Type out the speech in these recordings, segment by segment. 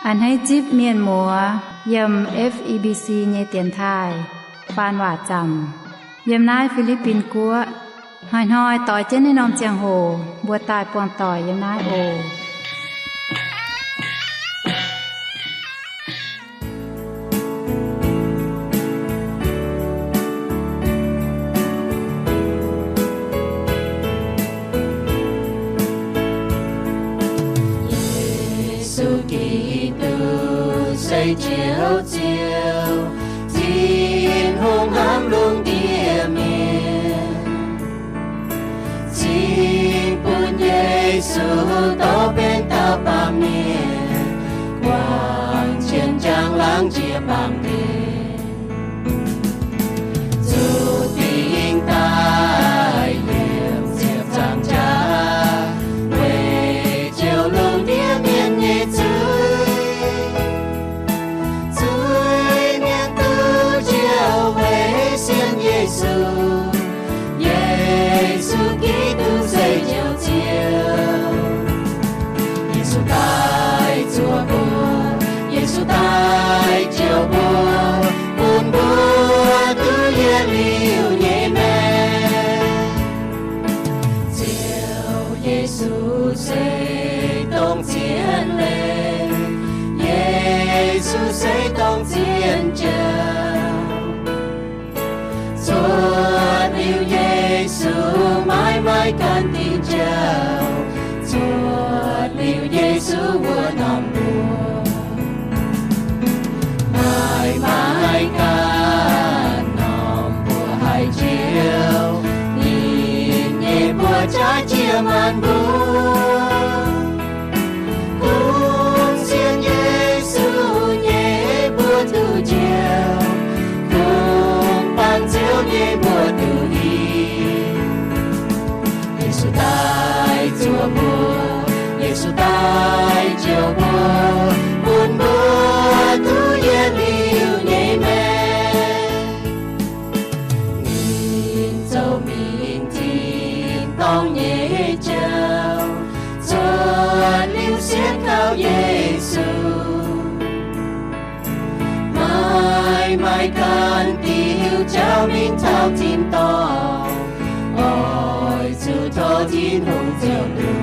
A'hneiv zipv mienh muoz yiem F E B C nyei dienx taaih faan waac zaamc yiem naaiv Fi^li^bin Guoqv. Hnoi-hnoi doix jienv naaiv norm ziangh hoc mbuo daaih buangh doic yiem naaiv oc. Yesu Giduc se Ziouv Ziouv, Tin-Hungh hnamv lungh ndiev mienh. Cingx bun Yesu dorh benx dauh baamh mienh, guangc cien njang laangz jiex baamh gen. Zuqc dingc daaih yiem ziepc nzaangc jaax, weic jouh lungh ndiev mienh nyei zuiz. Zuiz-mienh duqv njoux weic sienx Yesu. Yesu Giduc se Njoux Ziouv. Yesu daaih zuoqc mbuo, Yesu daaih njoux mbuo, bun mbuo duqv yietc liuz nyei maengc. Ziouv Yesu se dongh zien leiz, Yesu se dongh zien jauv. Zuotc liuz Yesu maiv maaih ganh diuh jauv. Zuotc liuz Yesu wuov norm mbuox, maiv maaih ganh norm mbuox haih njoux ninh nyei mbuox jaav jiex maanc mbuo. Kungx sienx Yesu nyei mbuo duqv njoux, kungx bangc Ziouv nyei mbuo duqv hingh. Yesu daaih zuoqc mbuo, Yesu daaih njoux mbuo, bun mbuo duqv yietc liuz nyei maengc. Ninh zoux mingh tin-dorngh nyei jauv, zuotc liuz sienx kaux Yesu. Maiv maaih ganh diuh jauv mingh taux tin-dorngh, oix zuqc tov Tin-Hungh Ziouv duqv.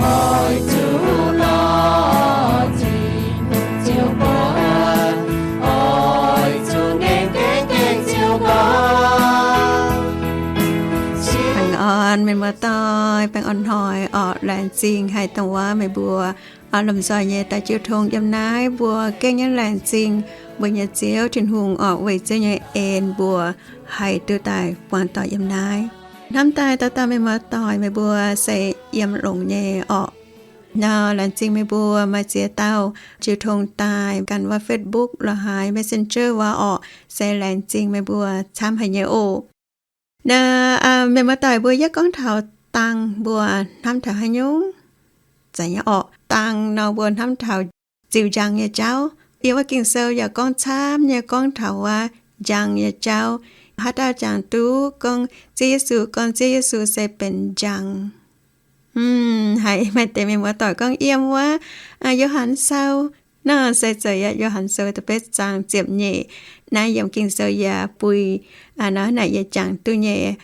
Oix zuqc lorz Tin-Hungh Ziouv buonc, oix zuqc ngaengc gaengh gaengh Ziouv gorngv. Baengh orn mienh muoz-doic, baengh orn hnoi orqc. Laengz zingh haih dongh wuov meih mbuo lomh nzoih nyei daaih jiu tong yiem naaiv. Mbuo gengh nyei laengz zingh mbuo nyei Ziouv Tin-Hungh orqc, weic Ziouv nyei en mbuo haih duqv daaih buangh doic yiem naaiv. Hnamv daaih dauh dauh mienh muoz-doic, meih mbuo se yiem longx nyei orqc. Nor laengz zingh meih mbuo maaih ziex dauh jiu tong daaih ganh wuov Facebook lorz haaix Messenger wuov orqc, se laengz zingh meih mbuo camv haic nyei oc. Naaiv, mienh muoz-doic mbuo yie gorngv taux dang mbuo hnamv taux haaix nyungc? Zeiz nyei orqc, dang nor mbuo hnamv taux ziux njang nyei jauv. Yiem wuov Ging-Sou yaac gorngv camv nyei gorngv taux wuov njang nyei jauv. Haaix dauh jangx duqv gorngv Ziouv Yesu, gorngv Ziouv Yesu se benx njang. Haiz maaih deix mienh muoz-doic gorngv yiem wuov Yo^han Sou, nor se zoux yaac Yo^han Sou da'betv zaang ziepc nyeic. Naaiv yiem Ging-Sou yaac buix, nor naaic yie jangx duqv nyei.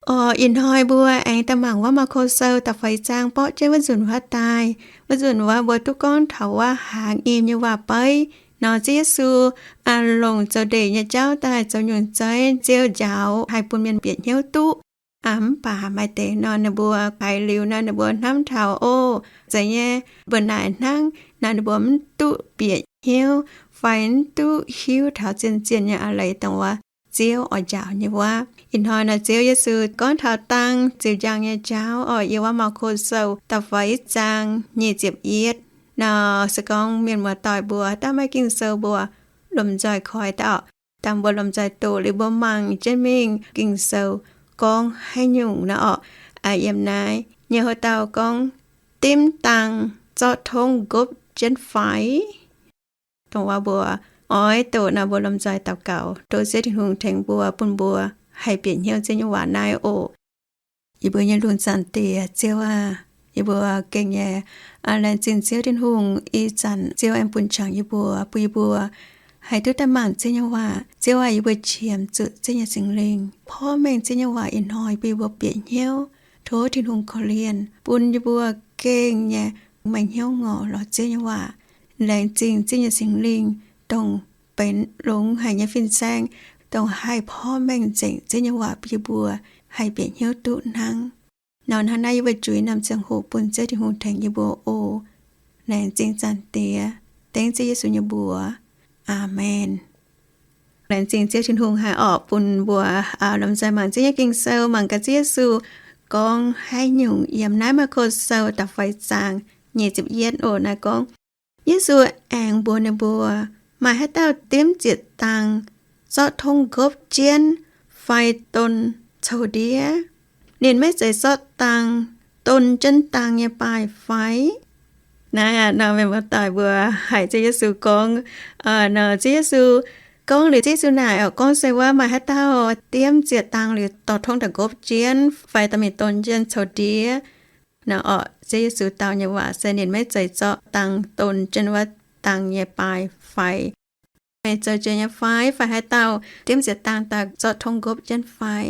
Orqc, ih hnoi mbuo aengx daaih mangc wuov Maako Sou da'feix zaang borqv jienv wuov nzunc wuov daaih. Wuov nzunc wuov mbuo duqv gorngv taux wuov haaz nyim nyei waac-beiv nor, Ziouv Yesu longc zoux ndeic nyei jauv daaih zoux nyungc zeiv, Ziouv njaaux haih bun mienh bieqc hnyouv duqv. Mv baac maaih deix nor ninh mbuo haiz liuz nor ninh mbuo hnamv taux, o, zeiz nyei, mbuo naaic hnangv nor ninh mbuo mv duqv bieqc hnyouv fai mv duqv hiuv taux zien-zien nyei a'leiz dongh wuov Ziouv oix njaaux nyei wuov. Ih hnoi nor Ziouv Yesu gorngv taux dang ziux njang nyei jauv orqc, yiem wuov Maako Sou da'feix zaang nyic ziepc yietv. Nor se gorngv mienh muoz-doic mbuo daaih maaih Ging-Sou mbuo lomh nzoih koi daaih orqc. Dangh mbuo lomh nzoih doqc liuz mbuo mangc jienv mingh Ging-Sou gorngv haaix nyungc nor orqc. Yiem naaiv nyei houv dauh gorngv, dimv dang zorqv tongv nqopv jienv faix. Dongh wuov mbuo oix doqc nor mbuo lomh nzoih daux gaux tov Ziouv Tin-Hungh tengx mbuo bun mbuo haih bieqc hnyouv Ziouv nyei waac naaiv oc. Yie mbuo nyei lungh zaangc Diex Ziouv aah! Yie mbuo gengh nyei laengz zingh Ziouv Tin-Hungh, ih zanc Ziouv aengx bun qangx yie mbuo, bun yie mbuo haih duqv daaih mangc Ziouv nyei waac. Ziouv aac, yie mbuo qiemx zuqc Ziouv nyei Singx Lingh porv mengh Ziouv nyei waac ih hnoi bun yie mbuo bieqc hnyouv. Tov Tin-Hungh korv-lienh bun yie mbuo gengh nyei maaih hnyouv ngorc lorz Ziouv nyei waac, laengz zingh Ziouv nyei Singx Lingh, dongh benx longx haic nyei fin-saeng, dongh haih porv mengh nzengc Ziouv nyei waac bun yie mbuo haih bieqc hnyouv duqv hnangv. Nor hnangv naaiv yie mbuo juix norm ziangh hoc bun Ziouv Tin-Hungh tengx yie mbuo oc. Laengz zingh Zaangc Diex, dengv Ziouv Yesu nyei mbuox. Aamen. Laengz zingh Ziouv Tin-Hungh haic orqc, bun mbuo lomh nzoih mangc Ziouv nyei Ging-Sou, mangc gaax Ziouv Yesu gorngv haaix nyungc yiem naaiv Maako Sou da'feix zaang nyic ziepc yietv oc. Naaiv gorngv, Yesu aengx mbuox ninh mbuo, Maaih haaix dauh diemv ziec dang zorqv tongv nqopv jienv fai don cou-ndiev, ninh maiv zeiz zorqv dang don jienv dang nyei baaih fai? Naaiv aqv, nor mienh muoz-doic mbuo haiz Ziouv Yesu gorngv, nor Ziouv Yesu gorngv liuz, Ziouv Yesu naaic oc, gorngv se wuov maaih haaix dauh diemv ziec dang liuz dorh tongv daaih nqopv jienv fai dorh mingh don jienv cou-ndiev, nor orqc, Ziouv Yesu dau nyei waac se ninh maiv zeiz zorqv dang don jienv wuov dang nyei baaih fai? Meih zoux jiex nyei fai? Fai haaix dauh diemv ziec dang daaih zorqv tongv nqopv jienv fai?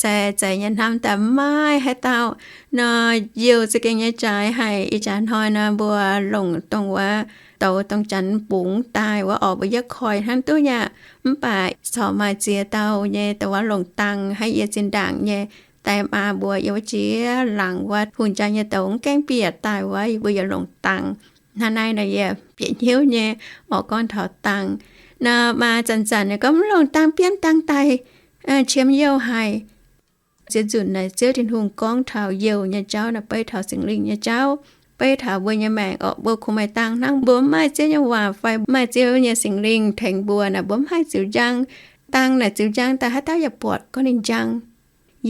Zeiz, zeiz nyei hnamv daaih maiv maaih haaix dauh nor, youh za'gengh nyei jaaix haic. Ih jaax hnoi nor mbuo longc dongh wuov douz dongh janx bungx daaih wuov orqc, mbuo yietv koi hnangv duqv nyei aqv. Mv baac corc maaih ziex dauh nyei dongh wuov longc dang haiv yie zinh ndaangc nyei. Daaih maa mbuo yiem wuov jiex laangc wuov hungh jaa nyei douz mv gaengh bieqc daaih wuov, yie mbuo yaac longc dang. Hnangv naaiv nor yie bieqc hnyouv nyei orqc, gorngv taux dang. Nor maa zanc-zanc nyei gorngv mv longc dang, biomv dang daaih qiemx youh haic. Ziex nzunc naaic Ziouv Tin-Hungh gorngv taux youh nyei jauv nor, beiv taux Singx Lingh nyei jauv, beiv taux mbuo nyei maengc orqc. Mbuo kungx maaih dang hnangv, mbuo mv maaih Ziouv nyei waac fai mv maaih Ziouv nyei Singx Lingh tengx mbuo naaic, mbuo mv haih ziux njang. Dang naaic ziux njang daaih haaix dauh yaac buatc gorngv ninh njang.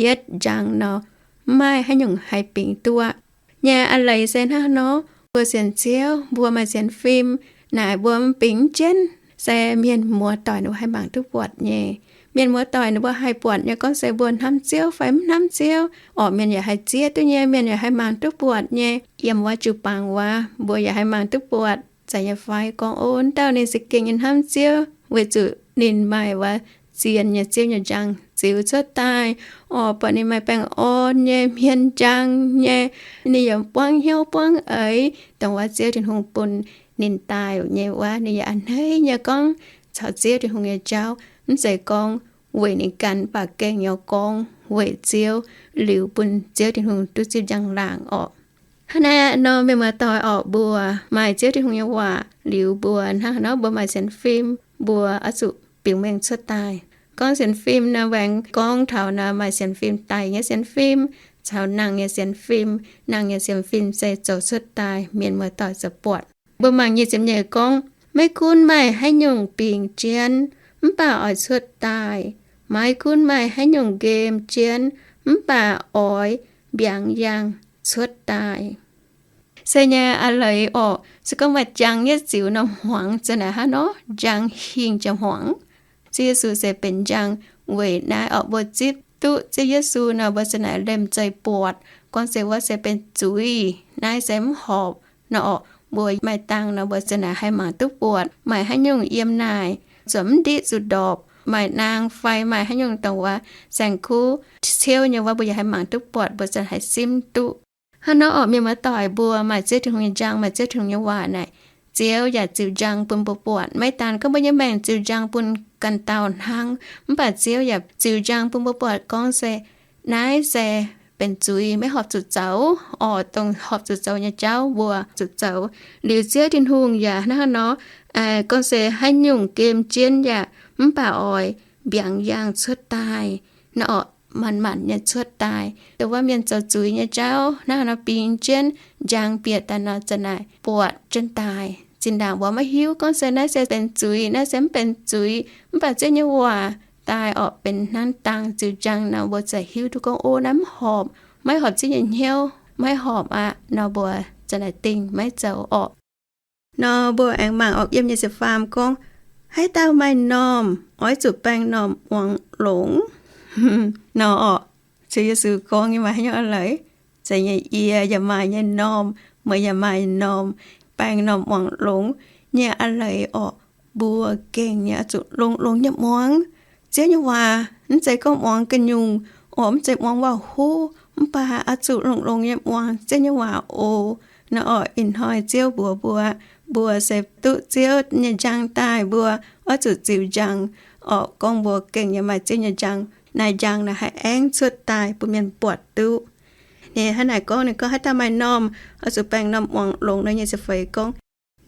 Yietv njang nor, mv maaih haaix nyungc haih bingx duqv aqv. Nyei a'leiz se hnangv nor, mbuo sienx Ziouv, mbuo maaih sienx fim, naaic mbuo mv bingx jienv, se mienh muoz-doic ninh mbuo haih mangc duqv buatc nyei. Mienh muoz-doic ninh mbuo haih buatc nyei gorngv se mbuo hnamv Ziouv fai mv hnamv Ziouv orqc, mienh yaac haih zieqv duqv nyei, mienh yaac haih mangc duqv buatc nyei. Yiem wuov jiu-baang wuov mbuo yaac haih mangc duqv buatc, zeiz nyei fai? Gorngv, O, wuov dauh ninh za'gengh nyei hnamv Ziouv, weic zuqc ninh maaih wuov zien nyei Ziouv nyei njang ziux cuotv daaih orqc, buatc ninh maaih baengh orn nyei, hmien njang nyei, ninh yaac buangv hnyouv buangv eix dongh wuov Ziouv Tin-Hungh bun ninh daaih nyei wuov, ninh yaac a'hneiv nyei gorngv caux Ziouv Tin-Hungh nyei jauv. Mv zeiz gorngv weic ninh ganh, mv baac gengh nyei gorngv weic Ziouv, liuz bun Ziouv Tin-Hungh duqv zipv njang-laangc orqc. Hnangv naaiv nor, mienh muoz-doic orqc, mbuo maaih Ziouv Tin-Hungh nyei waac liuz, mbuo hnangv haaix nor mbuo maaih sienx fim, mbuo oix zuqc biux mengh cuotv daaih. Gorngv sienx fim nor, mbuo aengx gorngv taux nor maaih sienx fim daic nyei sienx fim caux nangh nyei sienx fim. Nangh nyei sienx fim se zoux cuotv daaih mienh muoz-doic zoux buatc. Mbuo mangc nyic ziepc nyeic gorngv, Maiv gunv maaih haaix nyungc bingx jienv, mv baac oix cuotv daaih. Maiv gunv maaih haaix nyungc nqemh jienv, mv baac oix mbiaangx yangh cuotv daaih. Se nyei a'leiz orqc, se gorngv maaih njang yietv ziux nor hmuangx, za'naaic hnangv nor njang hingh jiex hmuangx. Ziouv Yesu se benx njang. Weic naaiv orqc, mbuo zipv duqv Ziouv Yesu nor, mbuo za'naaic liemh zeih buatc gorngv se wuov se benx zuiz, naaiv se mv horpc nor orqc. Mbuo maaih dang nor, mbuo za'naaic haih mangc duqv buatc. Maaih haaix nyungc yiem naaic zuqc mv ndiqv zuqc ndorpc, maaih naang fai maaih haaix nyungc dongh wuov saeng-kuv ciouv nyei wuov, mbuo yaac haih mangc duqv buatc, mbuo za'naaic haih simv duqv. Hnangv nor orqc, mienh muoz-doic, mbuo maaih Ziouv Tin-Hungh nyei njang, maaih Ziouv Tin-Hungh nyei waac naaic, Ziouv yaac ziux njang bun mbuo buatc. Maiv daan gorngv mbuo nyei maengc ziux njang bun ganh dauh hnangv, mv baac Ziouv yaac ziux njang bun mbuo buatc gorngv se naaiv se benx zuiz, maiv horpc zuqc zoux orqc. Dongh horpc zuqc zoux nyei jauv mbuo zuqc zoux. Liuz Ziouv Tin-Hungh yaac hnangv haaix nor, gorngv se haaix nyungc nqemh jienv yaac mv baac oix mbiaangx yangh cuotv daaih nor orqc, manc-manc nyei cuotv daaih. Dongh wuov mienh zoux zuiz nyei jauv hnangv haaix nor bingx jienv njang bieqc daaih nor, za'naaic buatc jienv daaih. Zinh ndaangc mbuo maiv hiuv gorngv se naaiv se benx zuiz, naaiv se mv benx zuiz, mv baac Ziouv nyei waac daaih orqc, benx hnangv dang ziux njang nor, mbuo za'naaic hiuv duqv gorngv, O, naaiv mv horpc, maiv horpc Ziouv nyei hnyouv, maiv horpc aqv nor, mbuo za'naaic dingh maiv zoux orqc. Nor mbuo aengx mangc orqc, yiem nyic ziepc faam gorngv, Haaix dauh maaih normh, oix zuqc baeng normh muangx longx nor orqc. Ziouv Yesu gorngv nyei maaih haaix nyungc a'leiz? Zeiz nyei yie yaac maaih nyei normh, meih yaac maaih normh, baeng normh muangx longx nyei a'leiz orqc. Mbuo gengh nyei oix zuqc longx-longx nyei muangx Ziouv nyei waac. Mv zeiz gorngv muangx ga'nyungc orqc, mv zeiz muangx waac-huv, mv baac oix zuqc longx-longx nyei muangx Ziouv nyei waac oc. Naaiv orqc, ih hnoi Ziouv mbuox mbuo, mbuo se duqv Ziouv nyei njang daaih, mbuo oix zuqc ziux njang orqc. Gorngv mbuo gengh nyei maaih Ziouv nyei njang, naaiv njang naaiv haih aengx cuotv daaih bun mienh buatc duqv. Ninh hnangv naaic gorngv, ninh gorngv haaix dauh maaih normh oix zuqc baeng normh muangx longx nor. Nyic ziepc feix gorngv,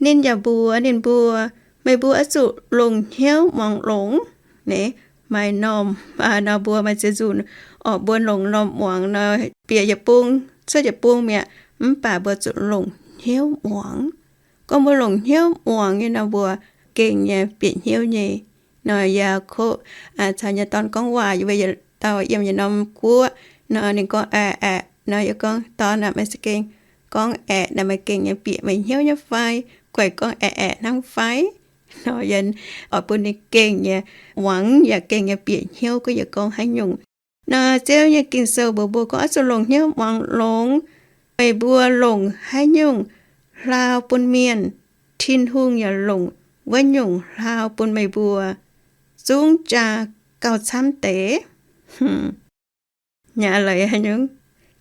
ninh yaac mbuox ninh mbuo, meih mbuo oix zuqc longc hnyouv muangx longx. Naaiv maaih normh nor mbuo maaih ziex nzunc orqc, mbuo longc normh muangx nor, bieqc yietc bung cuotv yietc bung mi'aqv. Mv baac mbuo zuqc longc hnyouv muangx. Gorngv mbuo longc hnyouv muangx nyei nor, mbuo gengh nyei bieqc hnyouv nyei. Nor yie koqv caux nyei dorn gorngv waac, yie mbuo yietc dauh yiem yietc norm guoqv nor, ninh gorngv aeqv, aeqv nor, yie gorngv, dorn aah, meih za'gengh gorngv aeqv naaic, meih gengh nyei bieqc meih hnyouv nyei fai? Guaih gorngv aeqv, aeqv hnangv fai? Nor yie oix bun ninh gengh nyei muangx yaac gengh nyei bieqc hnyouv gorngv yie gorngv haaix nyungc. Nor Ziouv nyei Ging-Sou mbuox mbuo gorngv oix zuqc longc hnyouv muangx longx. Meih mbuo longc haaix nyungc hlaau bun mienh, Tin-Hungh yaac longc wuov nyungc hlaau bun meih mbuo, zungv jaa gauh camv deix. Nyei leiz haaix nyungc?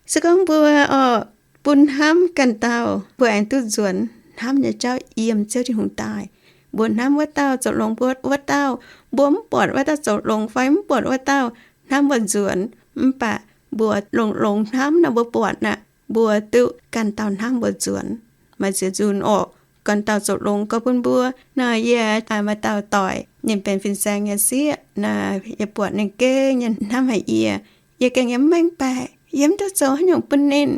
Se gorngv mbuo orqc, bun hnamv ganh dauh, mbuo aengx duqv nzuonx hnamv nyei jauv yiem Ziouv Tin-Hungh daaih. Mbuo hnamv wuov dauh zoux longx mbuo wuov dauh, mbuo mv buatc wuov dauh zoux longx fai mv buatc wuov dauh hnamv mbuo nzuonx, mv baac mbuo longx-longx hnamv nor mbuo buatc aqv, mbuo duqv ganh dauh hnamv mbuo nzuonx. Maaih ziex nzunc orqc, ganh dauh zoux longx gauh bun mbuo. Nor yie maaih dauh doic, ninh benx fin-saeng nyei sieqv. Naaiv yie buatc ninh gengh nyei hnamv haic yie. Yie gengh nyei mv mengh baeqc, yie mv duqv zoux haaix nyungc bun ninh,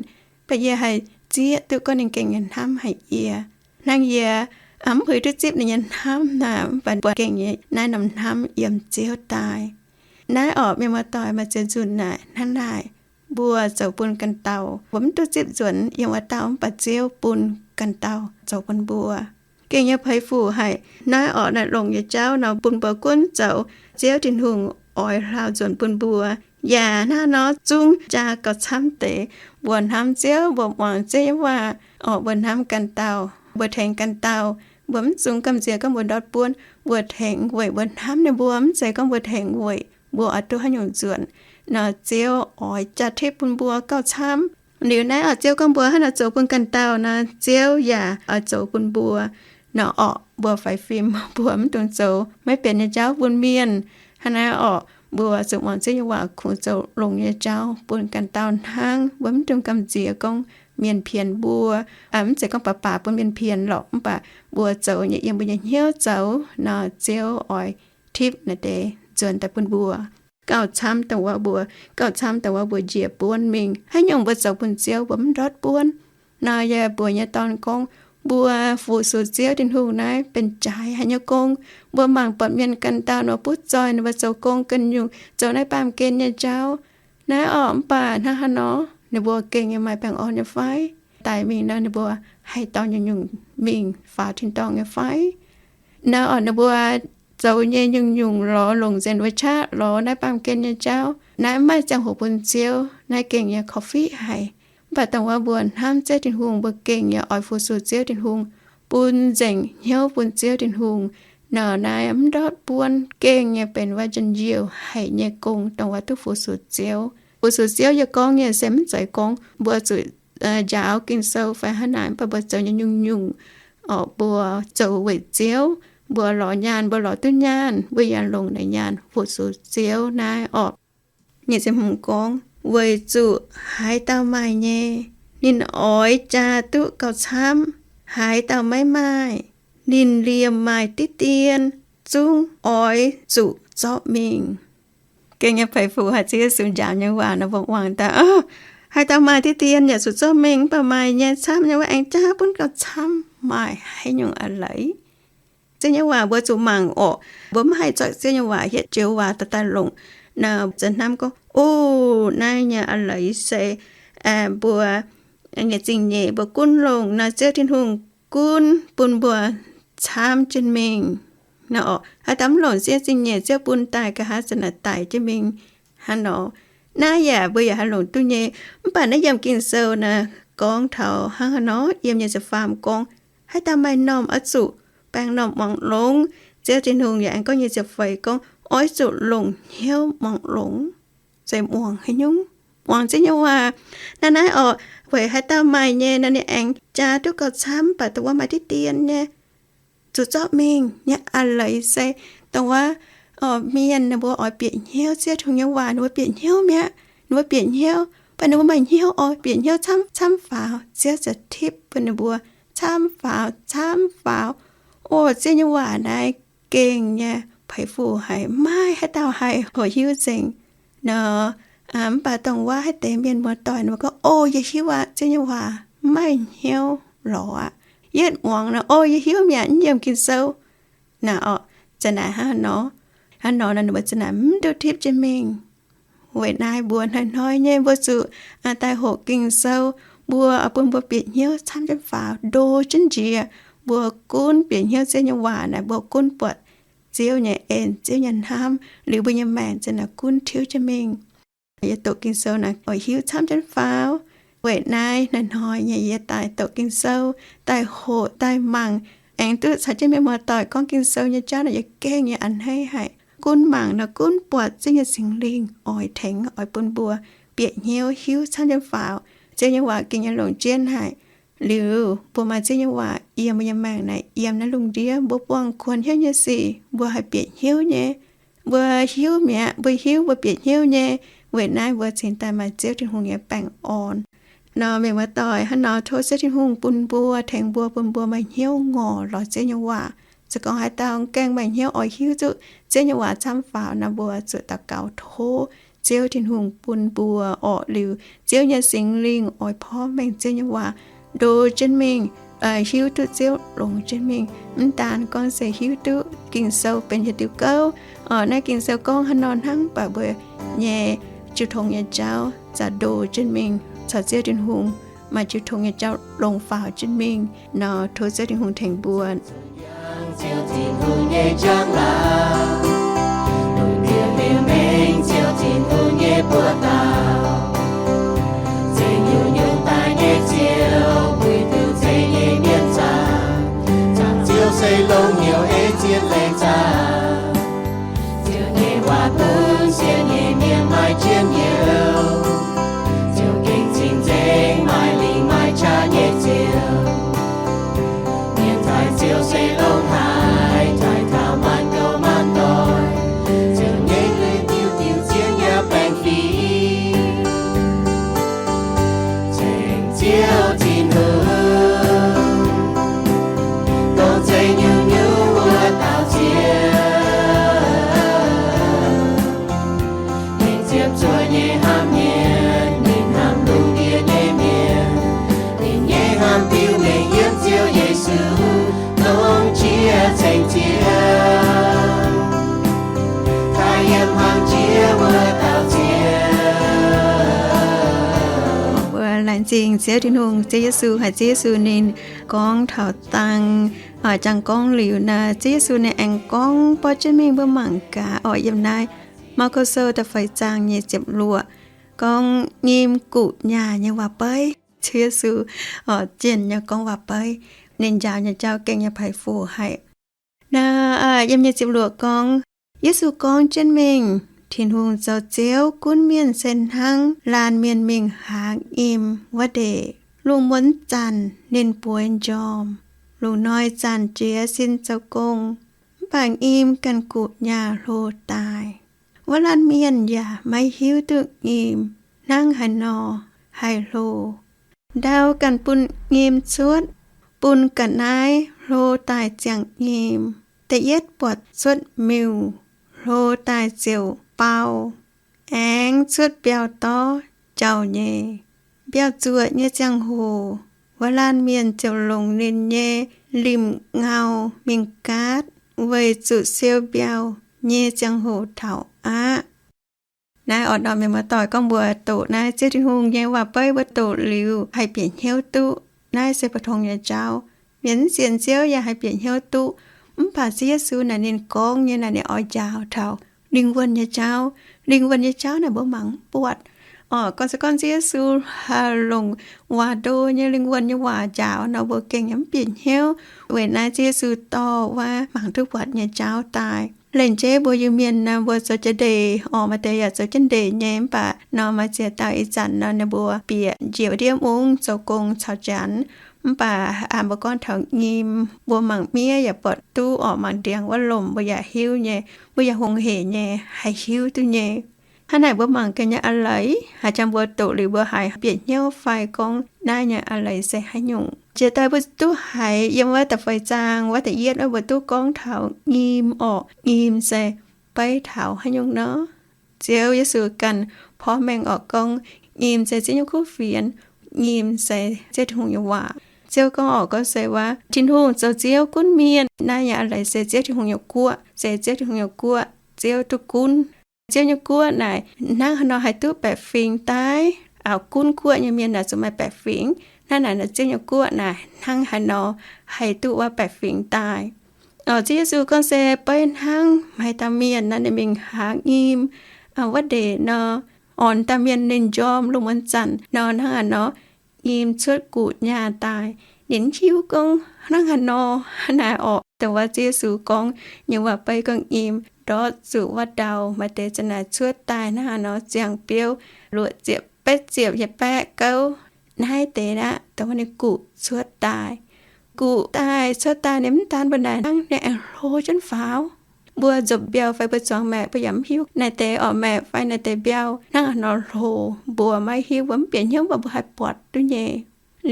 baac yie haih zieqv duqv gorngv ninh gengh nyei hnamv haic yie. Hnangv yie mv puix duqv zipv ninh nyei hnamv naaic, mv baac mbuo gengh nyei naaiv norm hnamv yiem Ziouv daaih. Naaiv orqc, mienh muoz-doic, maaih ziex nzunc naaic hnangv naaic, mbuo zoux bun ganh dauh, mbuo mv duqv zipv nzuonx yiem wuov dauh, mv baac Ziouv bun ganh dauh zoux bun mbuo. Gengh nyei peix fuc haic. Naaiv orqc, naaiv longx nyei jauv nor bun mbuo gunv zoux Ziouv Tin-Hungh oix hlaau nzuonx bun mbuo. Yaac hnangv nor zungv jaa gauh camv deix. Mbuo hnamv Ziouv, mbuo muangx Ziouv nyei waac orqc, mbuo hnamv ganh dauh, mbuo tengx ganh dauh. Mbuo mv zungx gamh nziex gorngv mbuo ndortv buonv. Mbuo tengx weic mbuo hnamv ninh mbuo, mv zeiz gorngv mbuo tengx weic mbuo oix duqv haaix nyungc nzuonx. Nor Ziouv oix jaa-tipv bun mbuo gauh camv. Liuz naaiv orqc, Ziouv gorngv mbuo hnangv naaiv zoux bun ganh dauh nor, Ziouv yaac oix zoux bun mbuo. Nor orqc, mbuo faix fim, mbuo mv dungx zoux maiv benx nyei jauv bun mienh. Hnangv naaiv orqc, mbuo zuqc muangx Ziouv nyei waac kungx zoux longx nyei jauv bun ganh dauh hnangv. Mbuo mv dungx gamh nziex gorngv mienh pienx mbuo. Mv zeiz gorngv baac baac bun mienh pienx lorqc, mv baac mbuo zoux nyei yiem mbuo nyei hnyouv zoux nor, Ziouv oix tipv naaiv deix nzuonx daaih bun mbuo. Gauh camv dongh wuov mbuo, gauh camv dongh wuov mbuo njiec buonv mingh. Haaix nyungc mbuo zoux bun Ziouv, mbuo mv ndortv buonv. Nor yie mbuox nyei dorn gorngv, mbuo fu-sux Ziouv Tin-Hungh naaiv benx jaaix haic nyei gong. Mbuo mangc buatc mienh ganh dauh nor butv zoih, ninh mbuo zoux gong ganh nyungc, zoux naaiv baamh gen nyei jauv. Naaiv orqc, mv baac hnangv haaix nor ninh mbuo gengh nyei maaih baengh orn nyei fai? Daic mingh nor ninh mbuo haih dorh nyungc-nyungc mingh faaux tin-dorngh nyei fai? Naaiv orqc, ninh mbuo zoux nyei nyungc-nyungc lorz longc nzengc wuov qaqv lorz naaiv baamh gen nyei jauv. Naaiv mv maaih ziangh hoc bun Ziouv, naaiv gengh nyei korv-fiqv haic. Mv baac dongh wuov mbuo hnamv Ziouv Tin-Hungh, mbuo gengh nyei oix fu-sux Ziouv Tin-Hungh, bun nzengc hnyouv bun Ziouv Tin-Hungh. Nor naaiv mv ndortv buonv gengh nyei benx wuov njien-youh haic nyei gong dongh wuov duqv fu-sux Ziouv. Fu-sux Ziouv yie gorngv nyei se mv zeiz gorngv mbuo zuqc njaaux Ging-Sou fai hnangv naaic, mv baac mbuo zoux nyei nyungc-nyungc orqc, mbuo zoux weic Ziouv. Mbuo lorz nyaanh, mbuo lorz duqv nyaanh, mbuo yaac longc naaiv nyaanh fu-sux Ziouv naaiv orqc. Nyic ziepc hmz gorngv, weic zuqc haaix dauh maaih nyei, ninh oix jaa duqv gauh camv. Haaix dauh maiv maaih, ninh liemh maaih diqv dien, zungv oix zuqc zorqv mingh. Gengh nyei peix fuc haic, Ziouv Yesu njaaux nyei waac nor mbuo muangx daaih, haaix dauh maaih diqv dien yaac zuqc zorqv mingh, mv baac maaih nyei camv nyei wuov aengx jaa bun gauh camv, maaih haaix nyungc a'leiz. Ziouv nyei waac mbuo zuqc mangc orqc. Mbuo mv haih zorqv Ziouv nyei waac hietv joux waac daaih daaih longc. Naaiv zanc hnamv gorngv, o, naaiv nyei a'leiz se mbuo nyei zingh nyeic mbuo gunv longc nor, Ziouv Tin-Hungh gunv bun mbuo camv jienv mingh. Nor orqc, haaix dauh mv longc Ziouv zingh nyeic, Ziouv bun daaih nqa'haav zanc naaic daic jienv mingh hnangv nor. Naaiv yaac mbuo yaac haih longc duqv nyei. Mv baac naaiv yiem Ging-Sou naaic gorngv taux hnangv haaix nor, yiem nyei ziepc faam gorngv, haaix dauh maaih m'normh oix zuqc baengh m'normh muangx longx. Ziouv Tin-Hungh yaac aengx gorngv nyei ziepc feix gorngv, oix zuqc longc hnyouv muangx longx. Zeiz muangx haaix nyungc? Muangx Ziouv nyei waac. Naaiv naaiv oc, weic haaix dauh maaih nyei nor, ninh aengx jaa duqv gauh camv, mv baac dongh wuov maaih diqv dien nyei. Zuqc zorqv mingh nyei a'leiz se dongh wuov, mienh ninh mbuo oix bieqc hnyouv Ziouv Tin-Hungh nyei waac, ninh mbuo bieqc hnyouv mi'aqv. Ninh mbuo bieqc hnyouv, mv baac ninh mbuo maaih hnyouv oix bieqc hnyouv camv camv faaux, Ziouv ziouc tipv bun ninh mbuo camv faaux camv faaux. O, Ziouv nyei waac naaiv gengh nyei, peix fuc haic, maiv maaih haaix dauh haih hoqc hiuv nzengc nor. Mv baac dongh wuov haaix deix mienh muoz-doic ninh mbuo gorngv, o, yie hiuv aqv, Ziouv nyei waac maiv maaih hnyouv lorz aqv. Yietv muangx nor, o, yie hiuv mi'aqv, yiem Ging-Sou naaic oc, za'naaic hnangv nor, hnangv nor nor ninh mbuo za'naaic mv duqv tipv jienv mingh. Weic naaiv mbuo hnoi-hnoi nyei mbuo zuqc daaih hoqc Ging-Sou, mbuo bun mbuo bieqc hnyouv camv jienv faaux, ndo jienv njiec. Mbuo gunv bieqc hnyouv Ziouv nyei waac naaic, mbuo gunv buatc Ziouv nyei en, Ziouv nyei hnamv, liuz mbuo nyei maengc za'naaic gunv tiuv jienv mingh. Yie doqc Ging-Sou naaic oix hiuv camv jienv faaux. Weic naaiv hnoi-hnoi nyei yie daaih doqc Ging-Sou, daaih hoqc daaih mangc, aengx duqv caux jienv mienh muoz-doic gorngv Ging-Sou nyei jauv naaic yie gengh nyei a'hneiv haic. Gunv mangc nor gunv buatc Ziouv nyei Singx Lingh oix tengx oix bun mbuo bieqc hnyouv hiuv camv jienv faaux. Ziouv nyei waac gengh nyei longc jienv haic. Liuz mbuo maaih Ziouv nyei waac yiem mbuo nyei maengc naaic, yiem naaiv lungh ndiev mbuo buangh kuonx hnyouv nyei sic mbuo haih bieqc hnyouv nyei. Mbuo hiuv mi'aqv, mbuo hiuv mbuo bieqc hnyouv nyei. Weic naaiv mbuo cingx daaih maaih Ziouv Tin-Hungh nyei baengh orn. Nor mienh muoz-doic, hnangv nor tov Ziouv Tin-Hungh bun mbuo, tengx mbuo, bun mbuo maaih hnyouv ngorc lorz Ziouv nyei waac. Se gorngv haaix dauh gaengh maaih hnyouv oix hiuv duqv Ziouv nyei waac camv faaux nor, mbuo zuqc daux gaux tov Ziouv Tin-Hungh bun mbuo orqc. Liuz Ziouv nyei Singx Lingh oix porv mengh Ziouv nyei waac ndo jienv mingh, hiuv duqv Ziouv longx jienv mingh. Mv daan gorngv se hiuv duqv Ging-Sou benx yietc diuh gouv, naaiv Ging-Sou gorngv haaix nor hnangv, mv baac mbuo nyei jiu tong nyei jauv za'gengh ndo jienv mingh caux Ziouv Tin-Hungh maaih jiu tong nyei jauv longx faaux jienv mingh nor. Tov Ziouv Tin-Hungh tengx mbuo. Ziouv Tin-Hungh nyei njang-laangc, lungh ndiev liuz mengh Ziouv Tin-Hungh nyei buoz-ndau. Zeix nyungc-nyungc daaih nyei Ziouv, puix duqv zeix nyei mienh zaangc. Zaangc Ziouv se longx hnyouv ei zien laengz zaangc. Ziouv nyei waac bun sienx nyei mienh maaih njien-youh. Ziouv gengh cing-nzengc, maaih lingc maaih qaqv nyei Ziouv. Mienh taaih Ziouv se longx haic, taaih taux maanc gouv maanc doic. Ziouv nyei lui diuh diuh zien yaac baengh fingx. Ceng Ziouv Tin-Hungh, dongh zeix nyungc-nyungc wuov dauh Ziouv. Ninh ziepc zuoqv nyei hnamv mienh, ninh hnamv lungh ndiev nyei mienh. Ninh nyei hnamv biux mengh yiem Ziouv Yesu, dongh jiex ceng Ziouv, taaih yiem hnaangx jiex wuov dauh Ziouv. Mbuo laengz zingh Ziouv Tin-Hungh, Ziouv Yesu, haiz Ziouv Yesu ninh gorngv taux dangh, jangx gorngv liuz naaic, Ziouv Yesu ninh aengx gorngv borqv jienv mingh mbuo mangc gaax oc. Yiem naaiv Maako Sou da'feix zaang nyei ziepc luoqc, gorngv nyim guqc nyaah nyei waac-beiv. Ziouv Yesu jienh nyei gorngv waac-beiv, ninh njaaux nyei jauv gengh nyei peix fuc haic. Naaiv yiem nyei ziepc luoqc gorngv, Yesu gorngv jienv mingh, Tin-Hungh zoux Ziouv gunv mienh se hnangv laanh mienh mingh haaz nyim wuov ndeic. Lungh muonz zanc ninh bueix njormh, lungh hnoi zanc jiez sin zoux gong. Mv baac nyim ganh guqc nyaah hlo daaih. Wuov laanh mienh yaac maiv hiuv duqv nyim hnangv haaix nor haih hlo. Ndau ganh bun nyim cuotv, bun ga'naaiv hlo daaih ziangh nyim. Da'yietv buatc cuotv miuc, hlo daaih ziouc bau, aengx cuotv mbiauh dorv jauh nyei. Mbiauh zuoqc nyei ziangh hoc, wuov laanh mienh ziouc longc ninh nyei limh ngau mingh gaatv, weic zuqc siou mbiauh nyei ziangh hoc taux aqv. Naaiv oix norm mienh muoz-doic gorngv mbuo doqc naaiv Ziouv Tin-Hungh nyei waac-beiv mbuo doqc liuz haih bieqc hnyouv duqv. Naaiv se mbu'ndongx nyei jauv. Mienh mv sienx Ziouv yaac haih bieqc hnyouv duqv. Mv baac Ziouv Yesu naaic ninh gorngv nyei naaic ninh oix njaaux taux lingh wuonh nyei jauv. Lingh wuonh nyei jauv naaic mbuo mangc mv buatc. Orqc, gorngv se gorngv Ziouv Yesu haih longc waac ndo nyei lingh wuonh nyei waac njaaux nor, mbuo gengh yaac mv bieqc hnyouv. Weic naaiv Ziouv Yesu dorh wuov mangc duqv buatc nyei jauv daaih. Lengc jeiv mbuo Iu-Mienh nor, mbuo zoux jienv ndeic orqc, maaih deix yaac zoux jienv ndeic nyei, mv baac nor maaih ziex dauh ih zanc nor ninh mbuo bieqc njiec wuov ndiev mungv zoux gong caux Janx. Mv baac aa, mbuo gorngv taux nyim, mbuo mangc miev yaac buatc duqv orqc, mangc ndiangx wuov lomc mbuo yaac hiuv nyei, mbuo yaac hungh heic nyei, haih hiuv duqv nyei. Hnangv naaic mbuo mangc gaax nyei a'leiz, haaix jangx mbuo doqc liuz mbuo haiz bieqc hnyouv fai gorngv naaiv nyei a'leiz se haaix nyungc. Jiex daaih mbuo duqv haiz yiem wuov da'feix zaang wuov da'yietv wuov mbuo duqv gorngv taux nyim orqc, nyim se beiv taux haaix nyungc nor. Ziouv Yesu ganh porv mengh orqc gorngv, nyim se Ziouv nyei kuv fienx, nyim se Ziouv Tin-Hungh nyei waac. Ziouv gorngv orqc gorngv se wuov Tin-Hungh zoux Ziouv gunv mienh. Naaiv nyei a'leiz se Ziouv Tin-Hungh nyei guoqv, se Ziouv Tin-Hungh nyei guoqv, Ziouv duqv gunv. Ziouv nyei guoqv naaic hnangv haaix nor haih duqv baeqc fingx daaih? Gunv guoqv nyei mienh naaic zuqc maaih baeqc fingx. Hnangv naaic nor Ziouv nyei guoqv naaic hnangv haaix nor haih duqv wuov baeqc fingx daaih? Ziouv Yesu gorngv se beiv hnangv maaih dauh mienh nor ninh mingh haaix nyim wuov ndeic nor, orn dauh mienh ninh njormh lungh muonz zanc nor, hnangv haaix nor nyim cuotv guqc nyaah daaih. Ninh mv hiuv gorngv hnangv haaix nor. Hnangv naaic orqc, dongh wuov Ziouv Yesu gorngv nyei waac beiv gorngv nyim ndortv zuqc wuov ndau, maaih deix za'naaic cuotv daaih hnangv haaix nor ziangh biouv luoqc ziepc, betv ziepc, yietc baeqv gouv. Naaiv deix aqv, dongh wuov ninh guqc cuotv daaih. Guqc daaih cuotv daaih ninh mv daan mbuo naaic hnangv, ninh aengx hlo jienv faaux. Mbuo nzopc mbiauh fai mbuo zuangx maeqc, mbuo yaac mv hiuv naaiv deix orqc maeqc fai naaiv deix mbiauh hnangv haaix nor hlo. Mbuo maiv hiuv, mbuo mv bieqc hnyouv, mv baac mbuo haih buatc duqv nyei.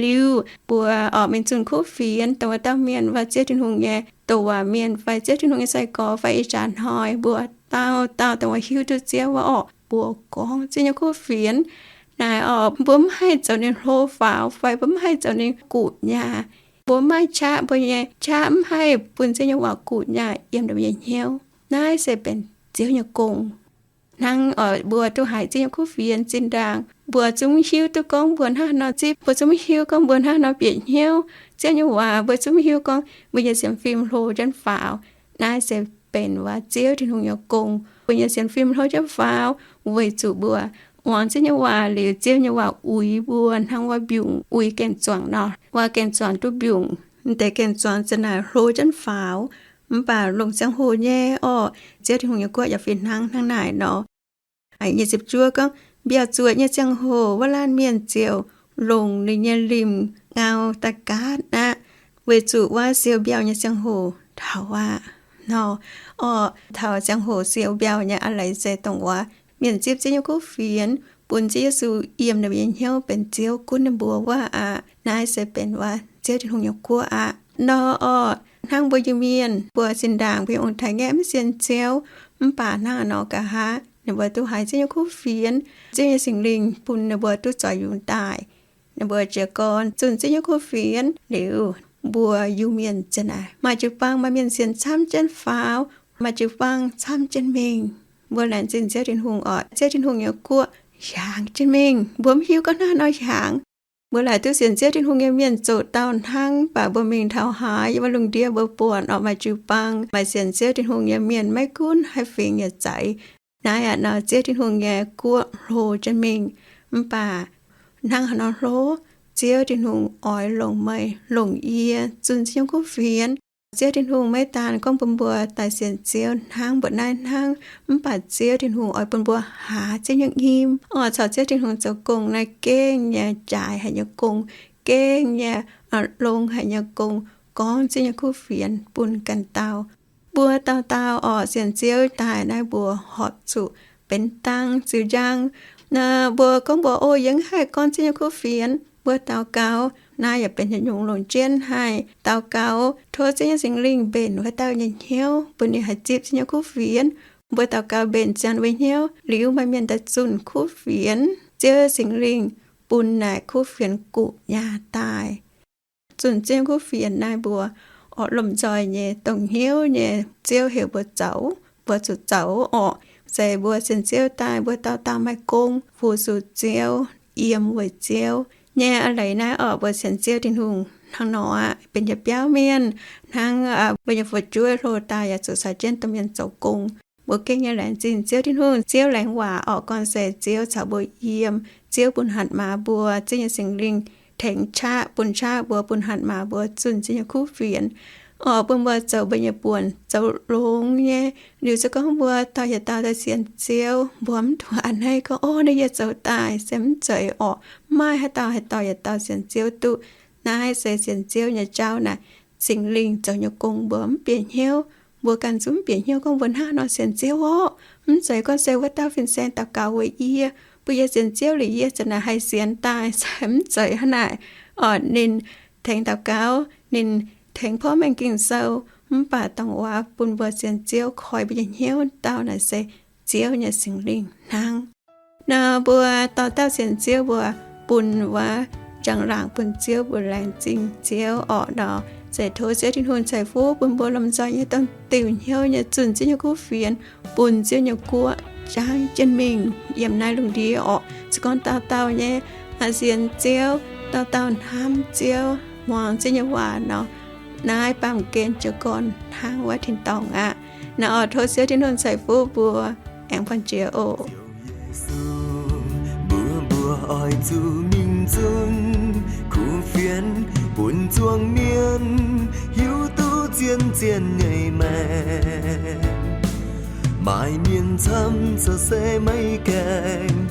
Liuz mbuo orqc mingh zunh kuv fienx, dongh wuov dauh mienh wuov Ziouv Tin-Hungh nyei douc waac mienh fai Ziouv Tin-Hungh nyei sai-gorx fai ih jaax hnoi mbuo dauh dauh dongh wuov hiuv duqv Ziouv wuov orqc, mbuo gorngv Ziouv nyei kuv fienx naaic orqc, mbuo mv haih zoux ninh hlo faaux fai mbuo mv haih zoux ninh guqc nyaah. Mbuo mv maaih qaqv, mbuo nyei qaqv mv haih bun Ziouv nyei waac guqc nyaah yiem ninh mbuo nyei hnyouv. Naaiv se benx Ziouv nyei gong. Hnangv orqc mbuo duqv haiz Ziouv nyei kuv fienx zinh ndaangc, mbuo zungv hiuv duqv gorngv mbuo hnangv haaix nor zipv, mbuo zungv hiuv gorngv mbuo hnangv haaix nor bieqc hnyouv Ziouv nyei waac, mbuo zungv hiuv gorngv mbuo nyei sienx fim hlo jienv faaux. Naaiv se benx wuov Ziouv Tin-Hungh nyei gong. Mbuo nyei sienx fim hlo jienv faaux weic zuqc mbuo muangx Ziouv nyei waac liuz, Ziouv nyei waac uix mbuo hnangv wuov mbiungc uix gaeng-zuangx nor. Wuov gaeng-zuangx duqv mbiungc, deix gaeng-zuangx za'naaic hlo jienv faaux. Mv baac longc ziangh hoc nyei orqc, Ziouv Tin-Hungh nyei guoqv yaac fih hnangv hnangv naaic nor. Nyic ziepc juov gorngv, mbiauh zuoqc nyei ziangh hoc wuov laanh mienh ziouc longc ninh nyei limh ngau daaih gaatv aqv, weic zuqc wuov siou mbiauh nyei ziangh hoc taux aqv nor. Orqc, taux ziangh hoc siou mbiauh nyei a'leiz se dongh wuov mienh zipv Ziouv nyei kuv fienx, bun Ziouv Yesu yiem ninh mbuo nyei hnyouv benx Ziouv gunv ninh mbuo wuov aqv. Naaiv se benx wuov Ziouv Tin-Hungh nyei guoqv aqv nor. Orqc, hnangv mbuo Iu-Mienh mbuo zinh ndaangc mbuo nyei ong-taaix ngaeqv mv sienx Ziouv, mv baac hnangv haaix nor nqa'haav ninh mbuo duqv haiz Ziouv nyei kuv fienx, Ziouv nyei Singx Lingh bun ninh mbuo duqv zoux yungz daaih. Ninh mbuo jiez gorn zunh Ziouv nyei kuv fienx liuz, mbuo Iu-Mienh za'naaic maaih jiu-baang maaih mienh sienx camv jienv faaux, maaih jiu-baang camv jienv mingh. Mbuo laengz zingh Ziouv Tin-Hungh orqc, Ziouv Tin-Hungh nyei guoqv hiaangx jienv mingh. Mbuo mv hiuv gorngv hnangv haaix nor hiaangx. Mbuo laaic duqv sienx Ziouv Tin-Hungh nyei mienh zoqc dauh hnangv, mv baac mbuo mingh taux haaix, yiem wuov lungh ndiev mbuo buatc orqc maaih jiu-baang maaih sienx Ziouv Tin-Hungh nyei mienh, maiv gunv haaix fingx nyei za'eix. Naaiv aqv nor, Ziouv Tin-Hungh nyei guoqv hlo jienv mingh. Mv baac hnangv haaix nor hlo? Ziouv Tin-Hungh oix longc meih, longc yie zunh Ziouv nyei kuv fienx. Ziouv Tin-Hungh maiv daan gorngv bun mbuo daaih sienx Ziouv hnangv mbuo naaiv hnangv, mv baac Ziouv Tin-Hungh oix bun mbuo haaz Ziouv nyei nyim, oix caux Ziouv Tin-Hungh zoux gong naaiv gengh nyei jaaix haic nyei gong, gengh nyei longx haic nyei gong, gorngv Ziouv nyei kuv fienx bun ganh dauh. Mbuo dauh dauh orqc sienx Ziouv daaih naaiv mbuo horpc zuqc benx dang ziux njang. Mbuo gorngv mbuo, o, yie mv haih gorngv Ziouv nyei kuv fienx. Mbuo daux gaux, naaiv yaac benx nyungc-nyungc longc jienv haih daux gaux tov Ziouv nyei Singx Lingh mbenc wuov dauh nyei hnyouv bun ninh haih zipv Ziouv nyei kuv fienx. Mbuo daux gaux mbenc ziangh ninh mbuo hnyouv liuz, maaih mienh daaih zunh kuv fienx, Ziouv Singx Lingh bun naaic kuv fienx guqc nyaah daaih. Zunh Ziouv kuv fienx naaiv mbuo oix lomh nzoih nyei dongh hnyouv nyei Ziouv heuc mbuo zoux, mbuo zuqc zoux orqc. Se mbuo sienx Ziouv daaih mbuo dauh dauh maaih gong fu-sux Ziouv, yiem weic Ziouv nyei. A'leiz naaiv orqc, mbuo sienx Ziouv Tin-Hungh hnangv nor aqv, benx yietc biauv mienh hnangv. Mbuo nyei fu'jueiv hlo daaih yaac zuqc caux jienv domh mienh zoux gong. mbuo gengh nyei laengz zingh Ziouv Tin-Hungh. Ziouv laengz waac orqc, gorn-seix Ziouv caux mbuo yiem. Ziouv bun hatc maaz mbuo, Ziouv nyei Singx Lingh tengx qaqv, bun qaqv mbuo, bun hatc maaz mbuo zunh Ziouv nyei kuv fienx, orqc bun mbuo zoux mbuo nyei buonc, zoux longx nyei. Liuz se gorngv mbuo dauh yietc dauh daaih sienx Ziouv, mbuo mv duqv a'hneiv gorngv, O, naaiv yie zoux daaih se mv zeiz orqc. Mv maaih haaix dauh haih dauh yietc dauh sienx Ziouv duqv. Naaiv se sienx Ziouv nyei jauv naaic. Singx Lingh zoux nyei gong mbuo mv bieqc hnyouv. Mbuo ganh zungv mv bieqc hnyouv gorngv mbuo hnangv nor sienx Ziouv orqc. Mv zeiz gorngv se wuov dauh fin-saeng daux gaux weic yie, bun yie sienx Ziouv liuz yie ziouc naaic haih sienx daaih, se mv zeiz hnangv naaic. Orqc, ninh tengx daux gaux, ninh tengx porv mengh Ging-Sou, mv baac dongh waac bun mbuo sienx Ziouv koi mbuo nyei hnyouv dauh naaic se Ziouv nyei Singx Lingh hnangv. Nor mbuo dauh dauh sienx Ziouv mbuo bun wuov njang-laangc bun Ziouv, mbuo laengz zingh Ziouv orqc. Nor se tov Ziouv Tin-Hungh ceix fuqv bun mbuo lomh nzoih nyei dongh diuh hnyouv nyei zunh Ziouv nyei kuv fienx, bun Ziouv nyei guoqv jangv jienv mingh yiem naaiv lungh ndiev orqc. Se gorngv dauh dauh nyei sienx Ziouv, dauh dauh hnamv Ziouv, muangx Ziouv nyei waac nor, naaiv baamh gen jiez gorn hnangv wuov tin-dorngh aqv. Naaiv orqc, tov Ziouv Tin-Hungh ceix fuqv mbuo, aengx buangh jiex oc. Yesu, mbuox mbuo oix zuqc mingh zunv kuv fienx bun zuangx mienh hiuv duqv zien-zien nyei maengc. Maaih mienh camv zoux se maiv gaengh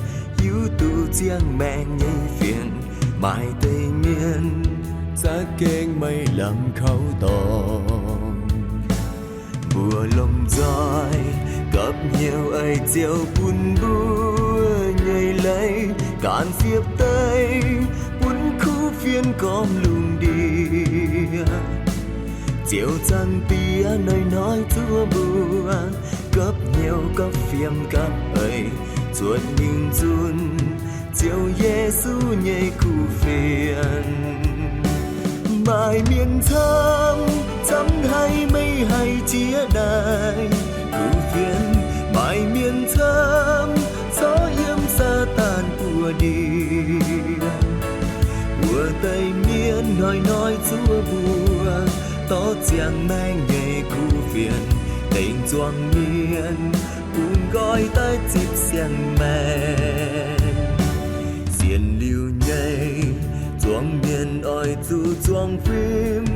hiuv duqv ziangh maengc nyei fienx. Maaih deix mienh za'gengh maiv lamh kaux dorngx. Mbuo lomh nzoih gapv hnyouv eix Ziouv bun mbuo nyei leiz, gaanv siepv deix bun kuv fienx gormx lungh ndiev. Ziouv Zaangc Diex hnoi-hnoi zuov mbuo gapv hnyouv gapv fiem gapv eix, cuotv mingh zunv Ziouv Yesu nyei kuv fienx. Maaih mienh camv, camv haiz meih haih jiex daaih kuv fienx. Maaih mienh camv corc yiem Saadaan buoz ndie. Wuov deix mienh hnoi-hnoi zuov mbuo dorh ziangh maengc nyei kuv fienx, tengx zuangx mienh bungx nqoi daaih zipv siang-maengc. Sienx liuz nyei zuangx mienh oix zuqc zuangx fim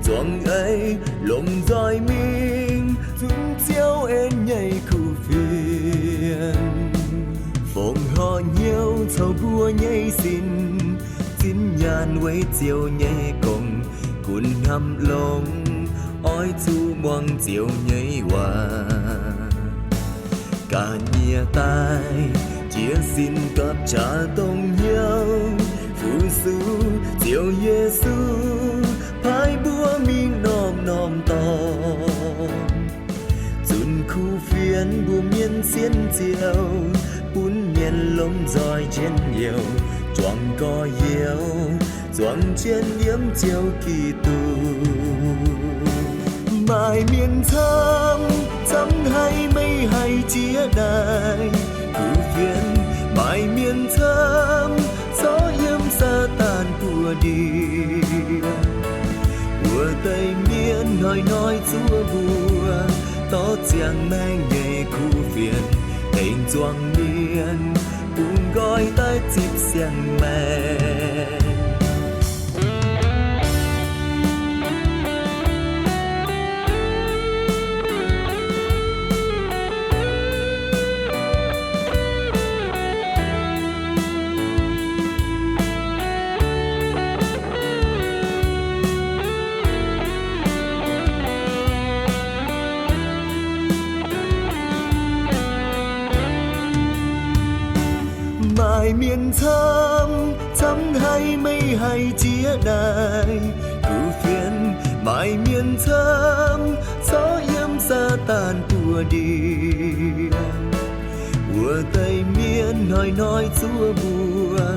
zuangx eix, lomh nzoih mingh zunv Ziouv en nyei kuv fienx. Fongc horc hnyouv coux mbuo nyei sin, zinh nyaanh weic Ziouv nyei gong, gunv hnamv longx oix zuqc muangx Ziouv nyei waac. Ga'nyiec daaih jiez sin gapv qaqv dongh hnyouv fu-sux Ziouv Yesu paaiv mbuo mingh norm-norm dorngx. Zunc kuv fienx mbuo mienh sienx Ziouv, bun mienh lomh nzoih njien youh, juangc gorx-youz, zuangx jienv yiem Ziouv Giduc. Maaih mienh camv, camv haiz meih haih jiex daaih kuv fienx. Maaih mienh camv corc yiem Saadaan buoz ndie. Wuov deix mienh hnoi-hnoi zuov mbuo dorh ziangh maengc nyei kuv fienx, tengx zuangx mienh bungx nqoi daaih zipv siang-maengc. Maaih mienh camv, camv haiz meih haih jiex daaih kuv fienx. Maaih mienh camv corc yiem Saadaan buoz ndie. Wuov deix mienh hnoi-hnoi zuov mbuo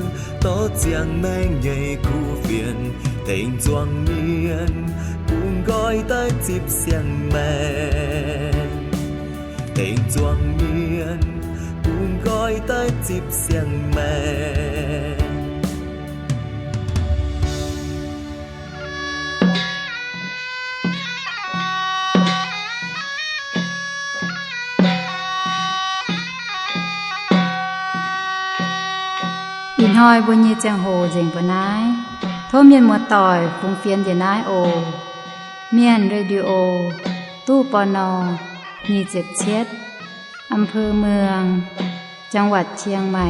dorh ziangh maengc nyei kuv fienx, tengx zuangx mienh bungx nqoi daaih zipv siang-maengc. Tengx zuangx mienh bungx nqoi daaih zipv siang-maengc. Ih hnoi mbuo nyei ziangh hoc nzengc mbuo naaiv. Tov mienh muoz-doic fungx fienx njiec naaiv oc. Mienh Radio, ตู้ ปณ. nyic ziepc cietv, อำเภอเมือง จังหวัดเชียงใหม่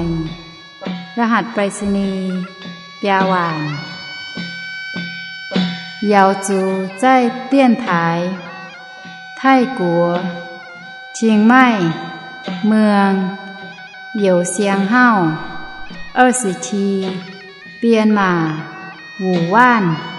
รหัสไปรษณีย์ biaa waanc. Yaauz zuqc zaih dienv taaix Taiv-Guoqv, Chiang Mai, Muang, Youz Siang Hauv, 二十七, Bienh Maac, Wuc Waanv.